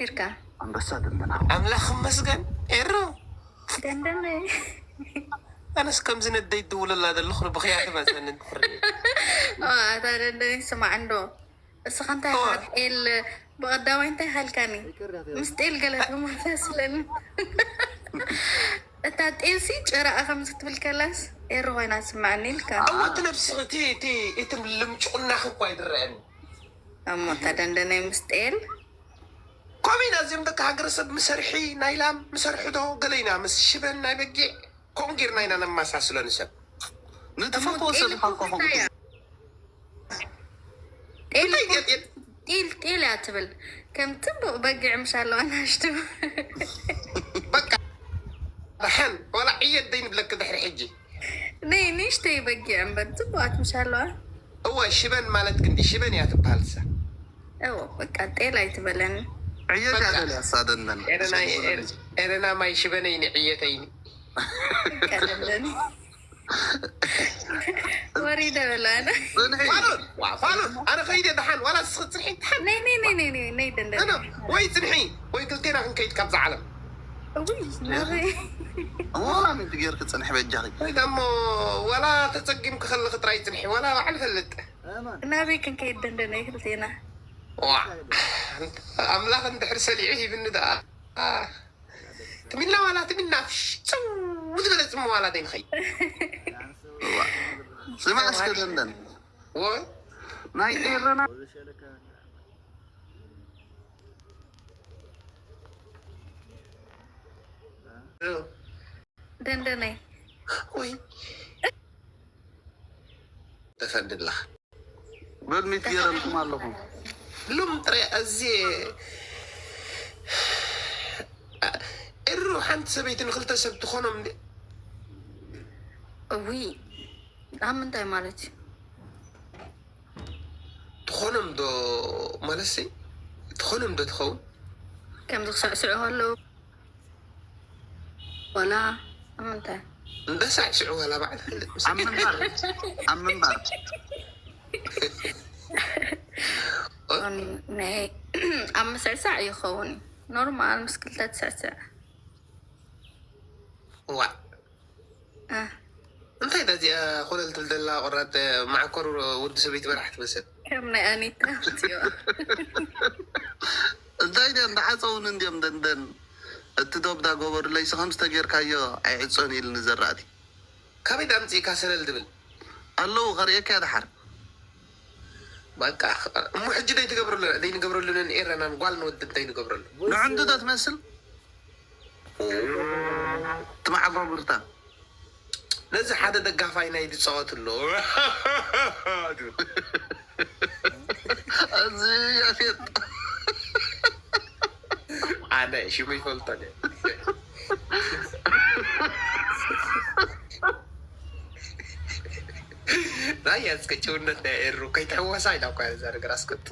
ዲርካ ኣንበሳ ደንደና ኣምላኽ ይመስገን። ኤሮ ደንደነ ኣነስ ከምዚ ነደይ ድውለላ ዘለኹ ብኽያት መፀኒ እንድሕር ኣታ ደንደነ ስማዕ እንዶ እስኻ እንታይ ኢኻ ጤል ብቐዳማይ እንታይ ሃልካኒ ምስ ጤል ገለ ተመሳስለኒ እታ ጤልሲ ጭራኣ ከምዚ ክትብል ከላስ ኤሪ ኮይና ትስማዕኒ ኢልካ ኣዋት ነብሲ እቲ እቲ እቲ ልምጭቁናኺ እኳ ይድረአኒ እሞ እታ ደንደነይ ምስ ጤል ኮሚና እዚኦም ደቂ ሃገረሰብ ምሰርሒ ናይ ላም ምሰርሒ ዶ ገለይና ምስ ሽበን ናይ በጊዕ ከምኡ ጌርና ኢና ነመሳስሎ ንሰብ ንተፈጥሮ ሰብ ኢኻ እኮ ከምኡ ጤል እንታይ ገጤል ጤል ጤል እያ ትብል ከም ፅቡቅ በጊዕ ምሽ ኣለዋ ናሽቱ በቃ ደሓን ዋላ ዕየት ደይ ንብለክ ድሕሪ ሕጂ ነይ ንእሽተይ በጊዕ እምበር ፅቡቃት ምሽ ኣለዋ እወ ሽበን ማለት ክንዲ ሽበን እያ ትበሃል እሳ እዎ በቃ ጤል ኣይትበለኒ ዕየት ያደል ያሳደነን ኤረና ኤረና ማይ ሽበነይኒ ዕየተይኒ ቀለለኒ ወሪደ በላነ ጽንሒ ፋኖን ዋ ፋኖን ኣነ ከይደ ደሓን ዋላ ስኽ ጽንሒ ደሓን ነይ ነይ ነይ ነይ ነይ ነይ ደንደ ኣነ ወይ ጽንሒ ወይ ክልቴና ክንከይድ ካብዛ ዓለም እውይ ናበይ እዋና ምንቲ ገይርክ ጽንሒ በጃኺ ወይ ደሞ ዋላ ተጸጊምክ ከለኺ ጥራይ ጽንሒ ዋላ ባዕል ፈልጥ ናበይ ክንከይድ ደንደ ነይ ክልቴና ዋ ኣምላኽ እንድሕር ሰሊዑ ሂብኒ ደኣ ትሚልና ዋላ ትሚልና ፍሽ ጽው ዝበለ ጽሞ ዋላ ደይ ንኸይድ ስማዕ እስከ ደንደን ወይ ናይ ኤረና ደንደነይ ወይ ተፈንድላ በልሚት ገይረልኩም ኣለኹ ሉም ጥረ እዚ እሩ ሓንቲ ሰበይቲ ንክልተ ሰብ ትኾኖም እንዲ እዊ ኣብ ምንታይ ማለት እዩ ትኾኖም ዶ ማለት ሲ ትኾኖም ዶ ትኸውን ከምዚ ክስዕስዑ ከለዉ ወላ ኣብ ምንታይ እንዳሳዕስዑ ዋላ ባዕል ፈልጥ ምስ ኣብ ምንባር ኣብ ምንባር ናይ ኣብ ምስዕሳዕ ይኸውን ኖርማል ምስ ክልተ ትስዕስዕ ዋ እንታይ ዳ እዚኣ ኮለል ትብል ዘላ ቆራጥ ማዕኮር ወዲ ሰበይቲ መራሕ ትመስል ከም ናይ ኣኒታ ትዮ እንታይ ድያ እንዳሓፀውን እንዲዮም ደንደን እቲ ዶብ ዳጎበሩለይ ስኸም ዝተጌርካዮ ኣይዕፆን ኢልኒ ዘራእቲ ካበይ ዳምፅእካ ሰለል ትብል ኣለዉ ከርእየካ እያ ደሓር በቃ እሞ ሕጂ ደይ ትገብረሉ ደይ ንገብረሉ ነን ኤረናን ጓል ንወድን ደይ ንገብረሉ ንዕንዱ ዶ ትመስል ትማዕጎ ብርታ ነዚ ሓደ ደጋፋይ ናይ ዝፃወት ኣሎ እዚ ያፌት ኣነ ሽሙ ይፈልጦ ራያ እስከ ጭውነት ናይ ኤሩ ከይትሕወሳ ኢላ እኳ እዛ ነገር ኣስከቱ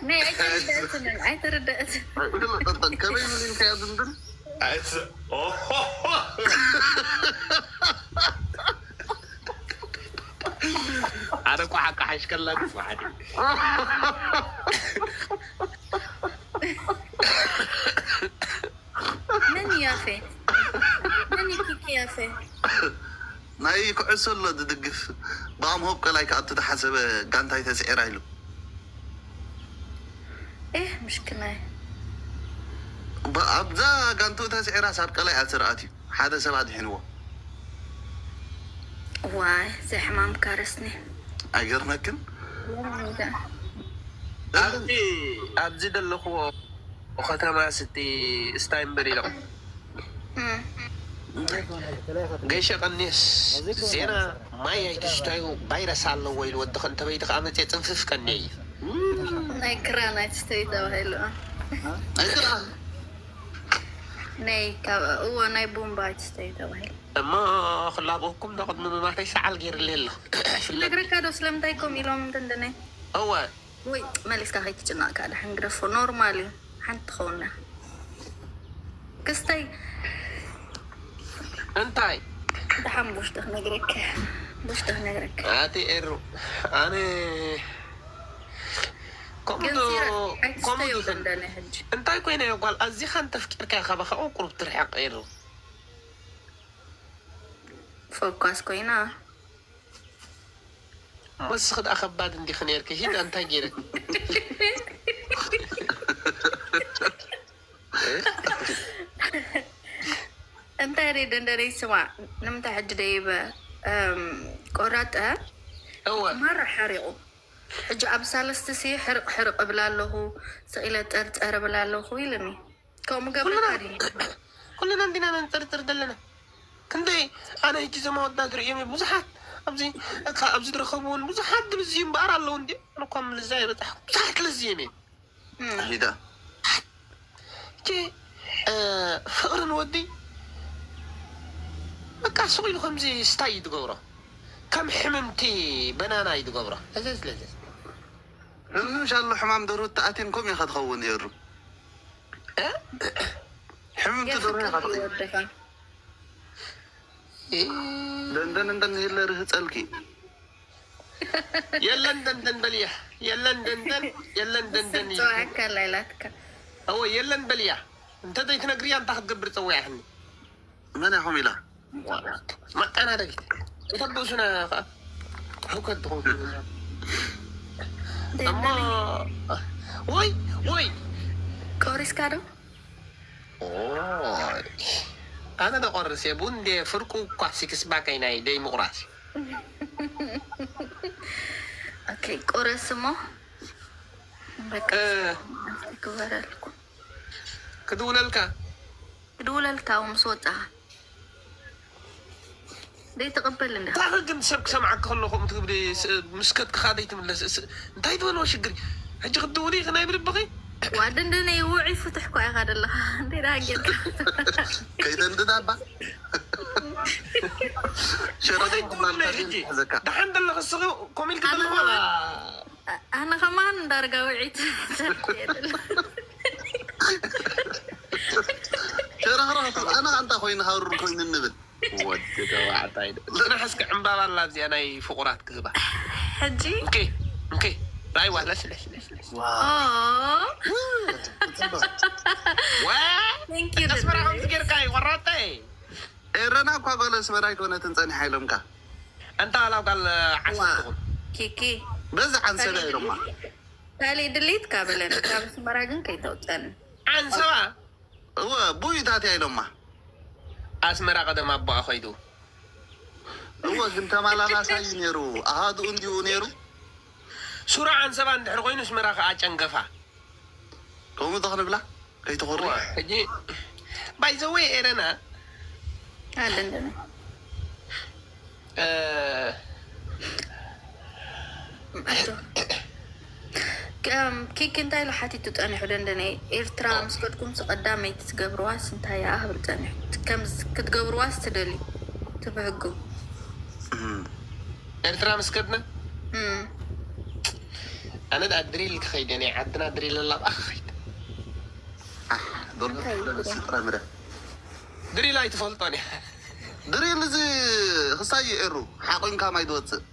ናይ ኣይተረደእትንን ኣይተረደእትን ጠጠን ከመይ ምንካያ ዝንብል ኣነ እኳ ሓቂ ሓሽከላ ክፉ ሓደ መን ያፌ መን ኪኪ ያፌ ናይ ኩዕሶ ኣሎ ዝድግፍ ብኣምሆብ ቀላይ ክኣቱ ዝሓሰበ ጋንታይ ተስዒራ ኢሉ ኤህ ምሽክናይ ኣብዛ ጋንቱ ተስዒራ ሳብ ቀላይ ኣትርኣት እዩ ሓደ ሰብ ኣድሒንዎ ዋይ ዘሕማም ካረስኒ ኣይገርመክን ኣብዚ ኣብዚ ዘለኽዎ ከተማ ስቲ ስታይንበር ኢሎም ገሸ ቀኔስ ዜና ማይ ኣይትስታዩ ቫይረስ ኣለዎ ኢሉ ወድኸ እንተበይዲ ከዓ መፅየ ፅንፍፍ ቀኔ እዩ ናይ ክራን ኣይትስተዩ ተባሂሉ ኣይክራን ናይ እዎ ናይ ቡምባ ኣይትስተዩ ተባሂሉ እሞ ክላብኡኩም ዶ ቅድሚ ምማተይ ሰዓል ገይርለ ኣሎ ነግረካ ዶ ስለምንታይ ከም ኢሎም ደንደነይ እወ ወይ መሊስካ ከይትጭነቕ ከዓ ድሓን ግደፎ ኖርማል እዩ ሓንቲ ትኸውና ክስተይ እንታይ ድሓን ቦሽተ ክነግረክ ቦሽተ ክነግረክ ኣቲ ኤሩ ኣነ ከምኡ ግን ዶ- ሲራ ከምኡ ኣይትስተዮ ዲኽን? ደንደነ ሕጂ እንታይ ኮይነ ጓል ኣዚኻ እንተ ፍቂርካ ካባኻ ቁሩብ ትርሕቕ ኢሉ። ፎኳስ ኮይና መስኽ ደኣ ከባድ እንዲኺ ነይርኪ። ሂድ፣ እንታይ ገይረ? እንታይ ደ ደንደነ ይስማዕ ንምንታይ ሕጂ ደይበ እም፣ ቆራጠ እወ። ማራ ሓሪቑ ሕጂ ኣብ ሳለስቲ ሲ ሕርቕ ሕርቕ እብላ ኣለኹ፣ ስቕ ኢለ ጠርጠር እብላ ኣለኹ ኢልኒ። ከምኡ ገብረካ ድዩ? ኩልና እንዲና ነንጠርጥር ዘለና። ክንደይ ኣነ ሕጂ ዘማወዳ ዝርእዮም እዮም ብዙሓት ኣብዚ እካ ኣብዚ ዝረኸቡ እውን ብዙሓት ድብዝዩ እምበኣር ኣለዉ እንዲ ኣነ እኳ ምልዛ የበጣሕ ብዙሓት ለዝዮም እዮም። እም፣ ሂዳ ቼ ፍቕርን ወዲ በቃ ስቕ ኢሉ ከምዚ ስታይ እዩ ዝገብሮ። ከም ሕምምቲ በናና እዩ ዝገብሮ። ለዘዝ ለዘዝ ሕምም ሻሎ ሕማም ደርሁ ተኣትየን ከምኡ ኢኻ ትኸውን የሩ። እ? ሕምምቲ ደርሁ ኢኻ ትኸውን። ወደኻ እ፣ ደንደን እንደን የለ ርህፀልኪ። የለን ደንደን በልያ። የለን ደንደን፣ የለን ደንደን እዩ። ጽዋዕካ ላይላትካ እወ የለን በልያ። እንተ ዘይትነግርያ እንታይ ክትገብር ጸውያሕኒ? መን ኢኹም ኢላ? መጣና ደጊት። ተተብሱና ከኣ ህውከት ትኾንኩ። እሞ ወይ ወይ ቆሪስካ ዶ? ኦይ፣ ኣነ ደቆርስ እየ። ቡን እንደ ፍርቁ እኳ ሲክስ ባከይ ናይ ደይ ምቑራስ። ኦኬ፣ ቁረስ እሞ በቃ እ፣ ክበረልኩ ክድውለልካ ክድውለልካ ምስ ወጻኻ ደይ ተቐበል እንደ ታኸ ግን ሰብ ክሰምዓካ ከሎ ከምኡ ትብሊ ስ- ምስ ከድክኻ ደይ ትምለስ ስ- እንታይ ዝበልዎ ሽግር ሕጂ ክትድውሊ ኢኺ ናይ ብልብኺ ዋደ እንደነ ውዒ ፍትሕ እኳ ኢኻ ዘለኻ እንደ ዳሃጌርካ ከይተንድዳ እባ እንታይ ትብሊ ሕጂ ዘካ ደሓን ዘለኺ እስኺ ኮሚልክ ኣነ ዘለኹ ኣነ ከማን ዳርጋ ውዒት ሸራኽራኽ ኣነ ኣንታ ኮይኑ ሃሩር ኮይኑ እንብል ወዲ ተባዕታይ ዶ? ጽናሕ እስኪ ዕምባባ ኣላ ኣብዚኣ ናይ ፍቑራት ክህባ። ሕጂ እንኬ እንኬ ራይዋ ለስ ለስ ለስ ለስ። ኦ ዋ thank you ኣስመራ ከምዚ ጌርካ እዩ ቆራጠይ። ኤረና እኳ ጓል ኣስመራ ኣይኮነትን ጸኒሓ ኢሎምካ። ኣንታ ኣላ ጓል ዓሰብ ትኹን። ኪኪ በዚ ዓንሰበ ኢሎማ። ካልእ ድሌት ካበለን ካብ ኣስመራ ግን ከይተውፀን ዓንሰባ እወ ቡይታት እያ ኢሎማ። ኣስመራ ቀደም ኣቦኣ ኸይዱ እወ ግን ተመላላሳይ እዩ ነይሩ። ኣሃዱኡ እንዲኡ ነይሩ። ሱራ ዓንሰባ እንድሕር ኮይኑ ኣስመራ ከኣ ጨንገፋ። ከምኡ ዶ ክንብላ ከይትኾሪ። ሕጂ ባይዘወይ ኤረና ኣለንደነ እ፣ ኪኪ እንታይ ኢሉ ሓቲቱ ጸኒሑ ደንደነ ኤርትራ ምስ ከድኩም ቀዳመይቲ ትገብርዋስ እንታይ እያ ክብል ጸኒሑ ከም ክትገብርዋስ ትደልዩ ትብህጉ ኤርትራ ምስ ከድና ኣነ ደኣ ድሪል ክኸይድ እየ ናይ ዓድና ድሪል ኣላ ብኣ ክኸይድ ዶርበስ ጥረምረ ድሪል ኣይትፈልጦን እያ ድሪል እዚ ክሳይ ኤሩ ሓቆንካ ማይ ዝወፅእ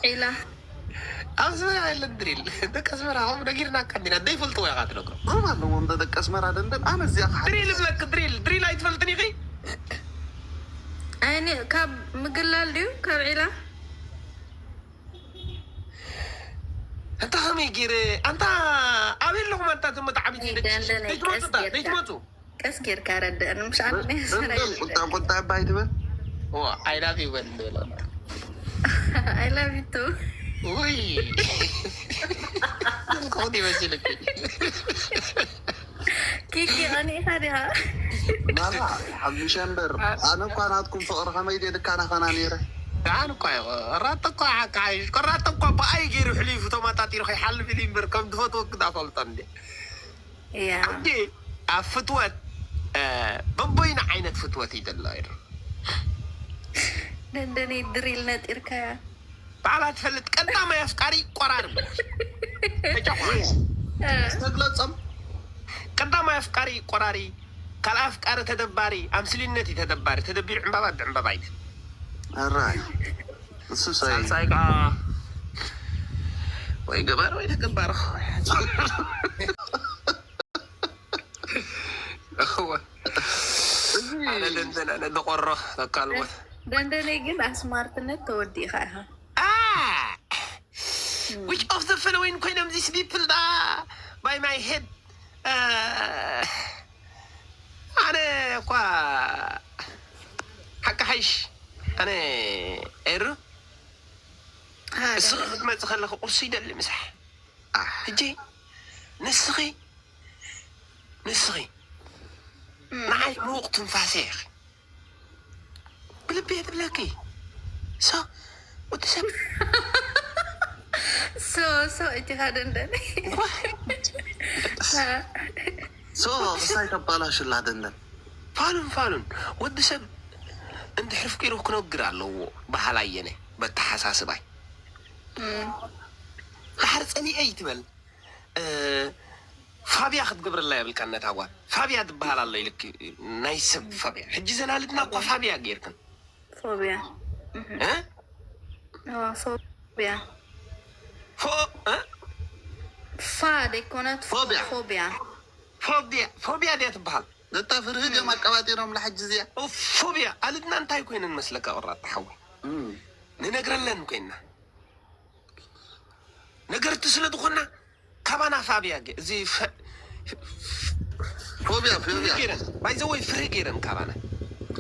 ዒላ ኣብ ኣስመራ የለን ድሪል ደቂ ኣስመራ ከምኡ ነጊርናካ እንዲና ዘይፈልጥዎ ኢኻ ትነግሮም ሩም ኣለዎም ደቂ ኣስመራ ደንደን ኣነ እዚኣ ክሓ ድሪል እብለክ ድሪል ድሪል ኣይትፈልጥን ኢኺ ኣይኒ ካብ ምግላል ድዩ ካብ ዒላ እንታ ከመይ ገይረ ኣንታ ኣበይ ኣለኹም ኣንታ እቶም መተዓቢት ደንደነ ደይትመፁ ቀስ ጌርካ ደይትመፁ ቀስ ጌርካ ረድእን ምሽ ኣነ ደንደን ቁጣ ቁጣ ባይ ትበል I love you በል ንበል I love you too ውይ ከውን ይመስልክ ኪኪ ቀኒእካ ዲኻ ማራ ሓሙሻ እምበር ኣነ እኳ ናትኩም ፍቕሪ ከመይ ድየ ድካናኸና ነይረ ደሓን እኳ እዩ ቆራጥ እኳ ሓቃይሽ ቆራጥ እኳ ብኣይ ገይሩ ሕሊፉ ተመጣጢሩ ከይሓልፍ ኢሉ እምበር ከም ትፈትወ ክዳ ፈልጦ እንዴ ያ ሕጂ ኣብ ፍትወት በቦይና ዓይነት ፍትወት እዩ ዘሎ ኢሉ ደንደነይ ድሪል ነጢርካያ ባዕላ ትፈልጥ ቀዳማይ ኣፍቃሪ ቆራሪ ተጫቋ ተግለጾም ቀዳማይ ኣፍቃሪ ቆራሪ ካልኣ ኣፍቃሪ ተደባሪ ኣምስሊነት እዩ ተደባሪ ተደቢሩ ዕምባባ ዕምባባ እዩ ኣራይ እሱ ሳይ ሳልሳይ ከዓ ወይ ገባር ወይ ተገባር። እወ። ኣነ ደንደን፣ ኣነ ደቆሮ ተካልቦት። ደንደነይ ግን ኣስማርትነት ተወዲእኻ ኢኻ። Which of the following ኮይኖም these people da by my head? ኣነ እኳ ሓቂ ሓይሽ ኣነ ኤሩ እስኺ ክትመፂ ከለኺ ቁርሲ ይደሊ ምሳሕ። ሕጂ ንስኺ ንስኺ ንዓይ ምዉቕ ትንፋሰ ኢኺ። ብልቢ እየ ትብለኪ። ሶ ወዲ ሰብ ሶ ሶ እቲ ካ ደንደን ዋ፣ ሶ ምሳይ ተባላሽላ ደንደን። ፋሉን ፋሉን ወዲ ሰብ እንድሕር ፍቂሩ ክነግር ኣለዎ። በሃላይ የነ በተሓሳስባይ ድሓር ፀኒኤ ይትበል። እ፣ ፋብያ ክትገብረላ የብልካ ነታ ጓል። ፋብያ ትበሃል ኣሎ ኢልክ ናይ ሰብ ፋብያ። ሕጂ ዘናልድና እኳ ፋብያ ገይርክን ፎቢያ እ? ፎቢያ ፎ እ? ፋ ደይኮነት ፎቢያ። ፎቢያ ፎቢያ ፎቢያ ድያ ትበሃል። ነታ ፍርህድ እዮም ኣቀባጢሮም ንሓጂ እዚኣ። ፎቢያ ኣልድና እንታይ ኮይነን መስለካ? ቆራጥ ሓዊ ንነግረለን ኮይና ነገርቲ ስለ ዝኾና ካባና ፋብያ ገ- እዚ ፈ- ፎቢያ ፍርህ ፎቢያ ገይረን ባይዘወይ ፍርህ ገይረን ካባና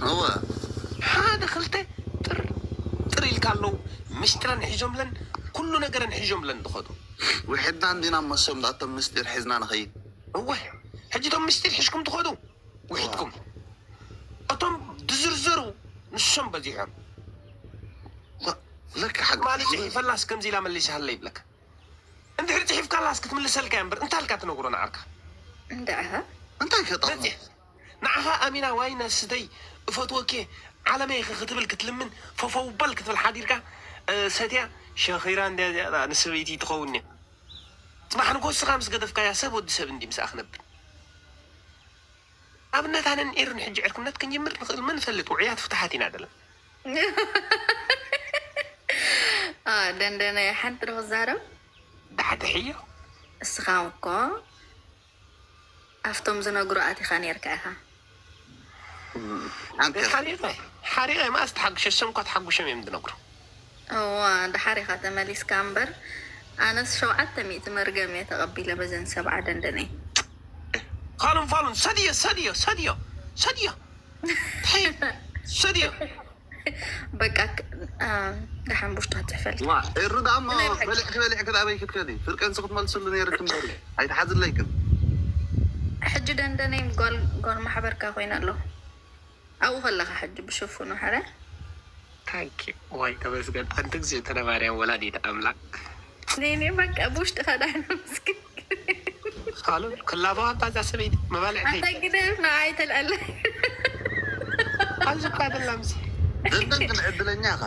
እወ ሓደ ክልተ ጥር ጥር ኢልካ ኣለዉ። ምሽጥረን ሒዞምለን ኩሉ ነገረን ሒዞምለን ዝኸዱ። ውሕድና እንዲና መሶም ዳቶም ምስጢር ሒዝና ንኸይድ። እወ ሕጂ ቶም ምስጢር ሒዝኩም ትኸዱ ውሕድኩም። እቶም ዝዝርዘሩ ንሶም በዚሖም። ለካ ሓቂ ማለት ጽሒፈላስ ከምዚ ኢላ መሊሳሃለ ይብለካ። እንድሕር ጽሒፍካላስ ክትምልሰልካ እያ እምበር እንታይ ኢልካ ትነግሮ ንዓርካ? እንድዕኸ እንታይ ከጣሙ በዚሕ ንዓኻ ኣሚና ዋይና ስተይ እፈትወኪ ዓለመይ ኢኺ ክትብል ክትልምን ፈፈውበል ክትብል ሓዲርካ እ፣ ሰትያ ሸኺራ እንድያ እዚኣ ንሰበይቲ ትኸውን እያ። ጽባሕ ንጎስኻ ምስ ገደፍካያ ሰብ ወዲ ሰብ እንዲ ምስኣ ክነብር ኣብነት ኣነን ኤርን ሕጂ ዕርክነት ክንጅምር ንኽእል መን ፈልጥ ውዕያት ፍትሓት ኢና ደለን አ፣ ደንደነ ሓንቲ ዶ ክዛረብ ዳሕድሕዮ እስኻ እኮ ኣብቶም ዝነግሩ ኣቲኻ ነርካ ኢኻ ሓንቲ ሓሪቐ ሓሪቐ ማእስ ተሓጉሸ ሰምኳ ተሓጉሸም እዮም ዝነግሩ እዋ ድሓር ኢኻ ተመሊስካ እምበር ኣነስ ሸውዓተ ሚእቲ መርገም እየ ተቐቢለ በዘን ሰብዓ ደንደነይ ፋሉን ፋሉን ሰድዮ ሰድዮ ሰድዮ ሰድዮ ሰድዮ በቃ ክ- አ፣ ደሓን ቡሽቶ ትሕፈል ዋ እሩ ደኣ እሞ ናይ ብሓቂ። በሊዕኪ በሊዕኪ ኣበይ ክትከዲ ፍርቀንሲ ክትመልስሉ ነይርክ እምበሪ ኣይትሓዝለይክን ሕጂ ደንደነይ ጓል ጓል ማሕበርካ ኮይና ኣሎ ኣብኡ ከለኻ ሕጂ ብሽፍኑ ሕረ ታንኪ ወይ ተመስገን። ሓንቲ ግዜ ተነባርያ ወላዲት ኣምላክ ነይኒ በቃ ብውሽጢ ከዳን ምስኪን ፋሉን ክላበዋ እባ እዛ ሰበይቲ መባልዕተይ ኣታ ግደፍ ንዓይ ተልኣለ ኣብዚ እኳ ደላ ምስ ደንደን ግን ዕድለኛ ኢኻ